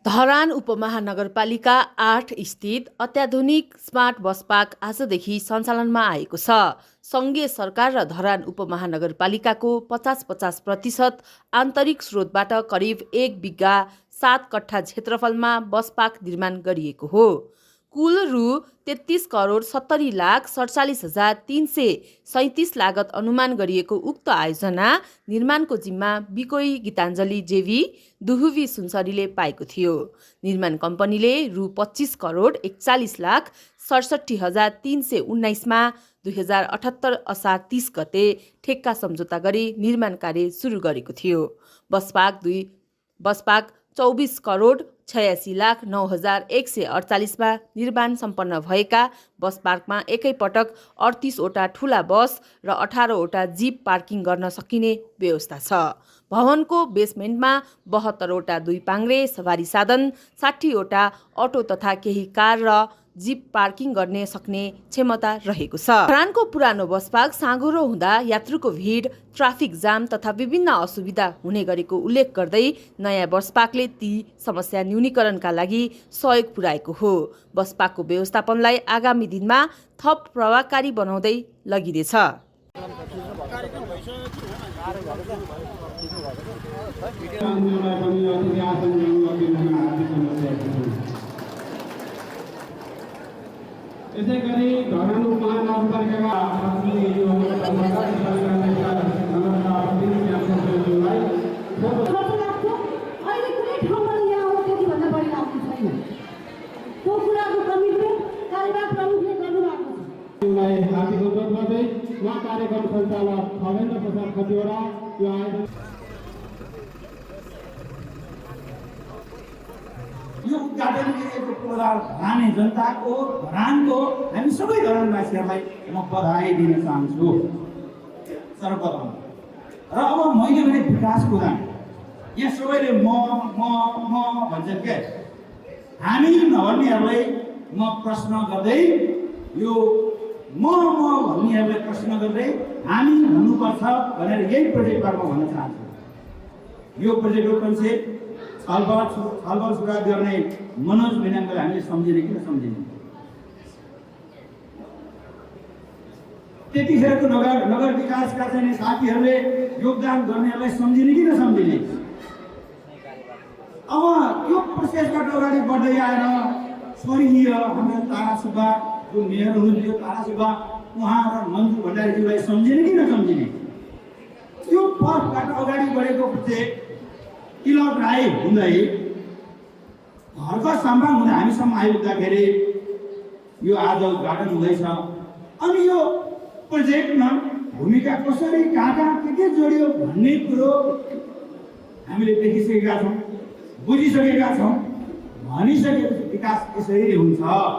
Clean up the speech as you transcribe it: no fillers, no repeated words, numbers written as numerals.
धरान उपमहानगरपालिका 8 स्थित अत्याधुनिक स्मार्ट बस पार्क आजदेखि सञ्चालनमा आएको छ। सङ्घीय सरकार र धरान उपमहानगरपालिकाको 50-50% आन्तरिक स्रोतबाट करिब 1 बिघा 7 कट्ठा क्षेत्रफलमा बस पार्क निर्माण गरिएको हो। कुल रु 33,47,47,337 लागत अनुमान गरिएको उक्त आयोजना निर्माणको जिम्मा बिकोई गीताञ्जली जेवी दुहुवी सुनसरीले पाएको थियो। निर्माण कम्पनीले रु 25,41,67,319 मा 2078 असार 30 गते ठेक्का सम्झौता गरी निर्माण कार्य सुरु गरेको थियो। बस पार्क 24,86,09,148 मा निर्माण सम्पन्न भएका बस पार्कमा एकैपटक 38 वटा ठूला बस र 18 वटा जीप पार्किङ गर्न सकिने व्यवस्था छ। भवनको बेसमेन्टमा 72 वटा दुई पाङ्ग्रे सवारी साधन, 60 वटा अटो तथा केही कार र जीप पार्किङ गर्ने सक्ने क्षमता रहेको छ। धरानको पुरानो बस पार्क साँघुरो हुँदा यात्रुको भिड, ट्राफिक जाम तथा विभिन्न असुविधा हुने गरेको उल्लेख गर्दै नयाँ बस पार्कले ती समस्या न्यूनीकरणका लागि सहयोग पुर्याएको हो। बस पार्कको व्यवस्थापनलाई आगामी दिनमा थप प्रभावकारी बनाउँदै लगिनेछ। यसै गरी धरान उपमहानगरपालिकाका हार्दिक अनुरोध गर्दै उहाँ कार्यक्रम सञ्चालक खगेन्द्र प्रसाद खतिवडा यो आयोजन यो उद्घाटन गरिएको प्रोग्राम धराने जनताको, धरानको हामी सबै धरानवासीहरूलाई म बधाई दिन चाहन्छु सर्वप्रथम। र अब मैले भने विकासको दाम यहाँ सबैले म भन्छन् के, हामी नभन्नेहरूलाई म प्रश्न गर्दै यो भन्नेहरूलाई प्रश्न गर्दै हामी हुनुपर्छ भनेर यही प्रोजेक्टबाट म भन्न चाहन्छु। यो प्रोजेक्टको कन्सेप्ट छलफल सुरुवात गर्ने मनोज मिनाङलाई हामीले सम्झिने कि नसम्झिने? त्यतिखेरको नगर विकासका चाहिँ साथीहरूले योगदान गर्नेहरूलाई सम्झिने कि नसम्झिने? अब यो प्रोसेसबाट अगाडि बढ्दै आएर स्वर्गीय हाम्रो तारा सुब्बा जो मेयर हुनुहुन्थ्यो, तारा सुब्बा उहाँ र मन्जु भण्डारीज्यूलाई सम्झिने कि नसम्झिने? यो पथबाट अगाडि बढेको प्रोजेक्ट तिलक राई हुँदै घरको सम्भाग हुँदा हामीसम्म आइपुग्दाखेरि यो आज उद्घाटन हुँदैछ। अनि यो प्रोजेक्टमा भूमिका कसरी कहाँ के जोडियो भन्ने कुरो हामीले देखिसकेका छौँ, बुझिसकेका छौँ, भनिसकेपछि विकास यसरी हुन्छ।